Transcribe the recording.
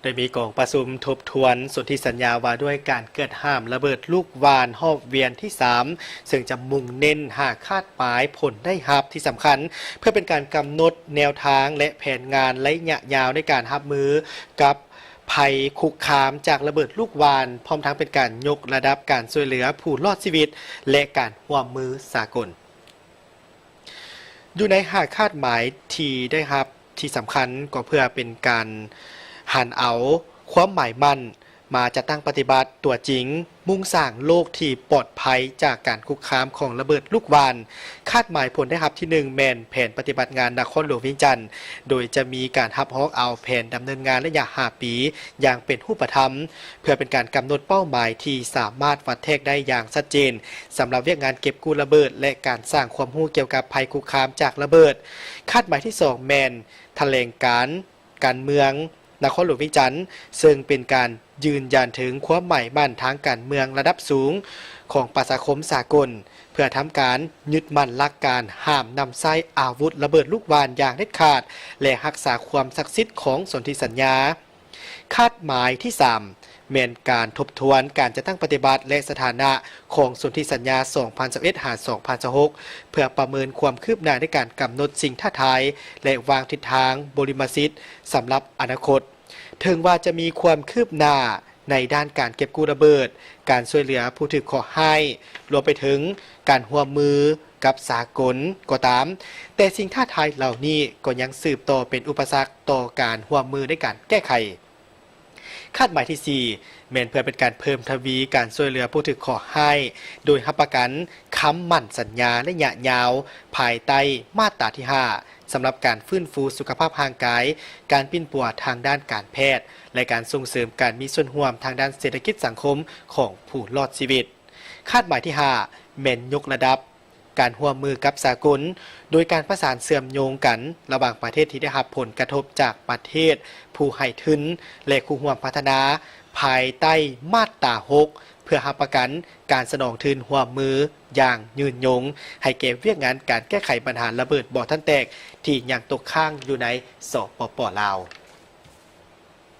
ໄດ້ມີກອງປະຊຸມທົບທວນສົນທິສັນຍາວ່າດ້ວຍການເກີດຫ້າມລະເບີດລູກຫວ່ານຮອບວຽນທີສາມ ເຊິ່ງຈະມຸ່ງເນັ້ນຫາຄາດໝາຍຜົນໄດ້ຮັບທີ່ສຳຄັນ ເພື່ອເປັນການກຳນົດແນວທາງ ແລະ ແຜນງານໄລຍະຍາວໃນການຮັບມືກັບໄພຄຸກຄາມຈາກລະເບີດລູກຫວ່ານ, ພ້ອມທັງເປັນການຍົກລະດັບການຊ່ວຍເຫຼືອຜູ້ລອດຊີວິດ ແລະ ການຮ່ວມມືສາກົນ. ຢູ່ໃນຫ້າຄາດໝາຍທີ່ໄດ້ຮັບທີ່ສຳຄັນ ກໍເພື່ອເປັນການຫັນເອົາຄວາມໝາຍໝັ້ນມາຈັດຕັ້ງປະຕິບັດຕົວຈິງ, ມຸ່ງສ້າງໂລກທີ່ປອດໄພຈາກການຄຸກຄາມຂອງລະເບີດລູກຫວ່ານ. ຄາດໝາຍຜົນໄດ້ຮັບທີໜຶ່ງ ແມ່ນແຜນປະຕິບັດງານນະຄອນຫຼວງວຽງຈັນ, ໂດຍຈະມີການຮັບຮອງເອົາແຜນດຳເນີນງານໄລຍະຫ້າປີຢ່າງເປັນຮູບປະທຳ ເພື່ອເປັນການກຳນົດເປົ້າໝາຍທີ່ສາມາດວັດແທກໄດ້ຢ່າງຊັດເຈນ ສຳລັບວຽກງານເກັບກູ້ລະເບີດ ແລະ ການສ້າງຄວາມຮູ້ກ່ຽວກັບໄພຄຸກຄາມຈາກລະເບີດ. ຄາດໝາຍທີສອງ ແມ່ນຖະແຫຼງການການເມືອງນະຄອນຫຼວງວຽງຈັນ, ເຊິ່ງເປັນການຢືນຢັນເຖິງຄວາມໝາຍໝັ້ນທາງການເມືອງລະດັບສູງຂອງປະຊາຄົມສາກົນ ເພື່ອທຳການຍຶດໝັ້ນຫຼັກການຫ້າມນຳໃຊ້ອາວຸດລະເບີດລູກຫວ່ານຢ່າງເດັດຂາດ ແລະ ຮັກສາຄວາມສັກສິດຂອງສົນທິສັນຍາ. ຄາດໝາຍທີສາມ ແມ່ນການທົບທວນການຈັດຕັ້ງປະຕິບັດ ແລະ ສະຖານະຂອງສົນທິສັນຍາສອງພັນຊາວເອັດ ຫາ ສອງພັນຊາວຫົກ ເພື່ອປະເມີນຄວາມຄືບໜ້າໃນການກຳນົດສິ່ງທ້າທາຍ ແລະ ວາງທິດທາງບໍລິມະສິດສຳລັບອະນາຄົດ. ເຖິງວ່າຈະມີຄວາມຄືບໜ້າໃນດ້ານການເກັບກູ້ລະເບີດ, ການຊ່ວຍເຫຼືອຜູ້ຖືກເຄາະຮ້າຍ, ລວມໄປເຖິງການຮ່ວມມືກັບສາກົນກໍຕາມ, ແຕ່ສິ່ງທ້າທາຍເຫຼົ່ານີ້ກໍຍັງສືບຕໍ່ເປັນອຸປະສັກຕໍ່ການຮ່ວມມືໃນການແກ້ໄຂ. ຄາດໝາຍທີສີ່ ແມ່ນເພື່ອເປັນການເພີ່ມທະວີການຊ່ວຍເຫຼືອຜູ້ຖືກເຄາະຮ້າຍ ໂດຍຮັບປະກັນຄຳໝັ້ນສັນຍາໄລຍະຍາວ ພາຍໃຕ້ມາດຕາທີຫ້າ ສຳລັບການຟື້ນຟູສຸຂະພາບຮ່າງກາຍ, ການປິ່ນປົວທາງດ້ານການແພດ ແລະ ການສົ່ງເສີມການມີສ່ວນຮ່ວມທາງດ້ານເສດຖະກິດສັງຄົມຂອງຜູ້ລອດຊີວິດ. ຄາດໝາຍທີຫ້າ ແມ່ນຍົກລະດັບການຮ່ວມມືກັບສາກົນ ໂດຍການປະສານເຊື່ອມໂຍງກັນລະຫວ່າງປະເທດທີ່ໄດ້ຮັບຜົນກະທົບຈາກປະເທດຜູ້ໃຫ້ທຶນ ແລະ ຄູ່ຮ່ວມພັດທະນາ ພາຍໃຕ້ມາດຕາຫົກ ເພື່ອຮັບປະກັນການສະໜອງທຶນຮ່ວມມືຢ່າງຍືນຍົງ ໃຫ້ແກ່ວຽກງານການແກ້ໄຂບັນຫາລະເບີດບໍ່ທັນແຕກທີ່ຍັງຕົກຄ້າງຢູ່ໃນ ສປປ ລາວ.